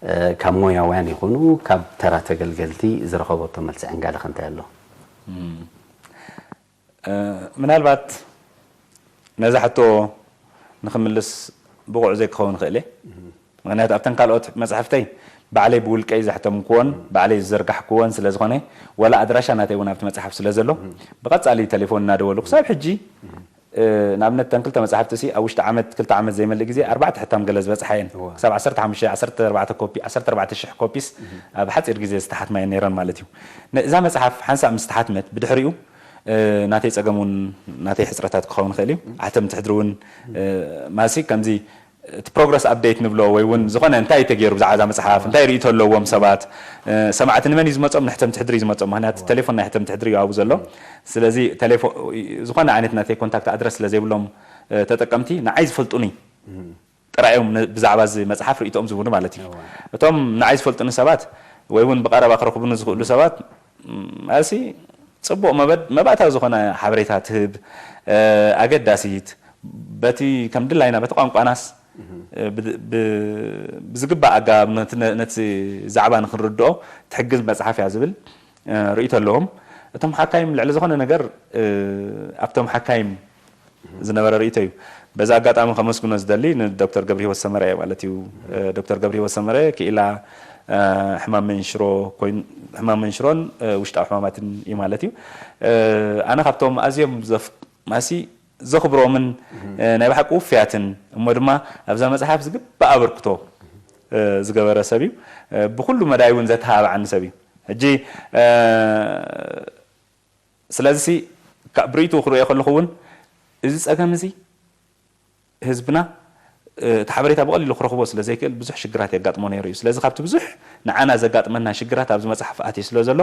እ፣ ካብ ሞያውያን ይኹኑ ካብ ተራ ተገልገልቲ ዝረኸበቶ መልሲ ዕንጋለኸ እንታይ ኣሎ? እም። እ፣ ምናልባት ነዛ ሕቶ ንኽምልስ ብቑዕ ዘይክኸውን እኽእል እየ። እም። ምኽንያቱ ኣብተን ካልኦት መጻሕፍተይ ባዕለይ ብውልቀይ ዘሕተምክዎን፣ እም። ባዕለይ ዝዘርጋሕክዎን ስለ ዝኾነ፣ ወላ ኣድራሻ ናተይ እውን ኣብቲ መጽሓፍ ስለ ዘሎ፣ እም። ብቐጻሊ ቴሌፎን እናደወሉ ክሳብ ሕጂ፣ እም። እ፣ ንኣብነት እተን ክልተ መጻሕፍቲ ሲ ኣብ ውሽጢ ዓመት፣ ክልተ ዓመት ዘይመልእ ግዜ ኣርባዕተ ሕታም ገለ ዝበጽሓ እየን። እዋ። ክሳብ ዓሰርተ ሓሙሽተ፣ ዓሰርተ ኣርባዕተ ኮፒ፣ ዓሰርተ ኣርባዕተ ሽሕ ኮፒስ እም። ኣብ ሓጺር ግዜ ዝተሓትማ እየን ነይረን ማለት እዩ። ን-፣ እዛ መጽሓፍ ሓንሳብ ምስ ተሓትመት ብድሕሪኡ፣ እ፣ ናተይ ጸገም እውን ናተይ ሕጽረታት ክኸውን ይኽእል እዩ። እም። ኣሕተምቲ ሕድሪ እውን፣ እ፣ ማሲ ከምዚ እቲ ፕሮግረስ ኣፕዴት ንብሎ ወይ እውን ዝኾነ እንታይ ተገይሩ ብዛዕባ እዛ መፅሓፍ እንታይ ርእቶ ኣለዎም ሰባት ሰማዕቲ ንመን እዩ ዝመፆም ንሕተምቲ ሕድሪ እዩ ዝመፆም ምክንያቱ ቴሌፎን ናይ ሕተምቲ ሕድሪ እዩ ኣብኡ ዘሎ ስለዚ ዝኾነ ዓይነት ናተይ ኮንታክት ኣድረስ ስለዘይብሎም ተጠቀምቲ ንዓይ ዝፈልጡኒ ጥራዮም ብዛዕባ እዚ መፅሓፍ ርእቶኦም ዝህቡኒ ማለት እዩ እቶም ንዓይ ዝፈልጡኒ ሰባት ወይ እውን ብቀረባ ክረኽቡኒ ዝኽእሉ ሰባት ኣሲ ፅቡቕ መባእታዊ ዝኾነ ሓበሬታ ትህብ ኣገዳሲት በቲ ከም ድላይና በቲ ቋንቋናስ ብዝግባእ ኣገባብ ነቲ ዛዕባ ንክንርድኦ ትሕግዝ መፅሓፍ እያ ዝብል ርእይቶ ኣለዎም። እቶም ሓካይም ልዕሊ ዝኾነ ነገር ኣብቶም ሓካይም ዝነበረ ርእይቶ እዩ። በዚ ኣጋጣሚ ከመስግኖ ዝደሊ ንዶክተር ገብረሂወት ሰመረ እየ ማለት እዩ። ዶክተር ገብረሂወት ሰመረ ክኢላ ሕማም መንሽሮ ኮይኑ ሕማም መንሽሮን ውሽጣዊ ሕማማትን እዩ ማለት እዩ። ኣነ ካብቶም ኣዝዮም ማሲ ዘኽብሮምን ናይ ብሓቂ ውፍያትን እሞ ድማ ኣብዛ መፅሓፍ ዝግባእ ኣበርክቶ ዝገበረ ሰብ እዩ። ብኩሉ መዳይ እውን ዘተባብዓኒ ሰብ እዩ። ሕጂ ስለዚ ብርእይቱ ክርእዮ ከለኹ እውን እዚ ፀገም እዚ ህዝብና እቲ ሓበሬታ ብቐሊሉ ክረኽቦ ስለ ዘይክእል ብዙሕ ሽግራት የጋጥሞ ነይሩ እዩ። ስለዚ ካብቲ ብዙሕ ንዓና ዘጋጥመና ሽግራት ኣብዚ መፅሓፍ ኣትዩ ስለ ዘሎ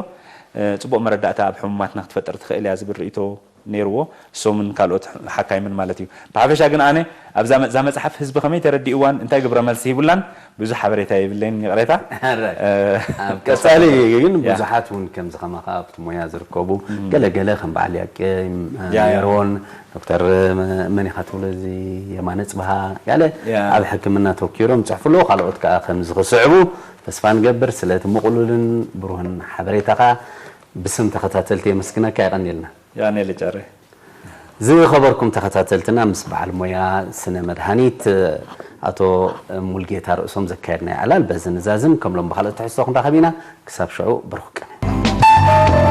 ፅቡቕ መረዳእታ ኣብ ሕሙማትና ክትፈጥር ትኽእል እያ ዝብል ርእይቶ ነይርዎ እሶምን ካልኦት ሓካይምን ማለት እዩ። ብሓፈሻ ግን ኣነ ኣብዛ እዛ መፅሓፍ ህዝቢ ከመይ ተረዲእዋን እንታይ ግብረ መልሲ ሂቡላን ብዙሕ ሓበሬታ የብለይን ይቕሬታ። ቀፃሊ ግን ብዙሓት እውን ከምዚ ከማኻ ኣብቲ ሞያ ዝርከቡ ገለገለ ከም በዓል ያቄም ሜሮን ዶክተር መን ኢኻ ትብሎ እዚ የማነ ፅብሃ ያለ ኣብ ሕክምና ተወኪሮም ፅሕፉ ኣለዎ ካልኦት ከዓ ከምዚ ክስዕቡ ተስፋ ንገብር ስለቲ ምቕሉልን ብሩህን ሓበሬታኻ ብስም ተኸታተልቲ የመስግነካ የቐኒልና ያኔ ልጨረ ዝኸበርኩም ተኸታተልትና ምስ በዓል ሞያ ስነ መድሃኒት ኣቶ ሙልጌታ ርእሶም ዘካየድናዮ ዕላል በዚ ንዛዝም ከም ሎም ብካልኦት ትሕዝቶ ክንራኸብ ኢና ክሳብ ሽዑ ብሩኽ ቀን